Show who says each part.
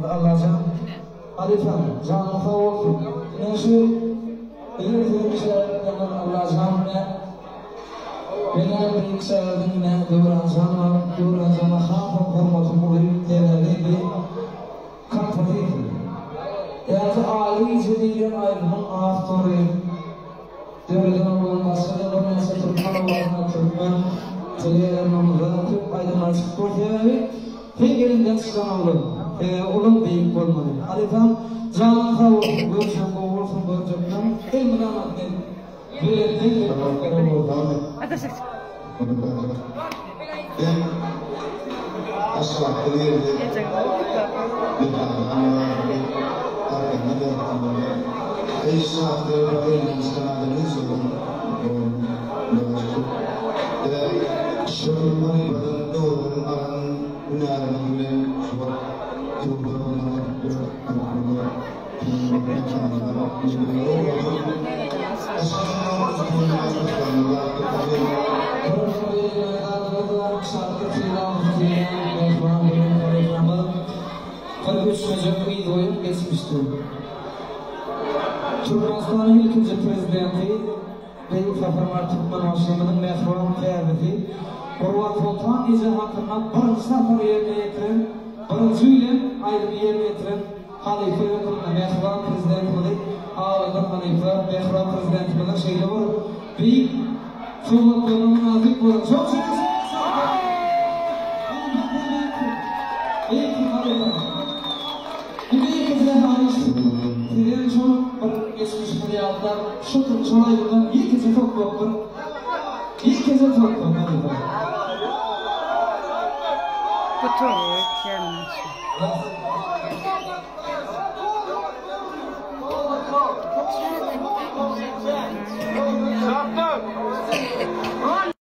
Speaker 1: Allajan halypam janyň sag bolsun ine şu biziň siziň şägirtlerimiz Allajan ine menä beýik şägirdiň ine Döwranjan bar Döwranjana hasam hormatym uly sebäbi bi kompozitor ýa-da Aýly gije diýilýän aýdymyň awtory Döreden oglan başgada birnäçe türkmen owazyna türkmen teleýaýlymymyzda köp aýdymlar çykyp dur sebäbi sen eliňden çykan oglan sebäbi olam beýik bolmaly halypam janyň sag bolsun görjegiň gowy bolsun görjekleň elmydama sen belentden belentliklere bolsun.
Speaker 2: Ben Aşgabatda geldi.
Speaker 1: Bir öçmejek yz goýup geçmişdi. Türkmenistanyň ilkinji Prezidenti Beýik Saparmyrat Türkmenbaşymyzyň mähriban käbesi Gurbansoltan eje hakynda birinji sapar ýerine ýetiren, birinji bilen aýdymy ýerine ýetiren halypa hökmünde mähriban Prezidentimizi agladan halypa, mähriban Prezidentimiziň şeýle bir beýik sowgatlaryna mynasyp bolan şol Indi ýekeje haýyş, sizden şol bir geçmişimizi ýatlap, şu şol aýdymdan ýekeje topbak bir ýekeje topbak halypa.
Speaker 3: Gutardy öýtýän şu.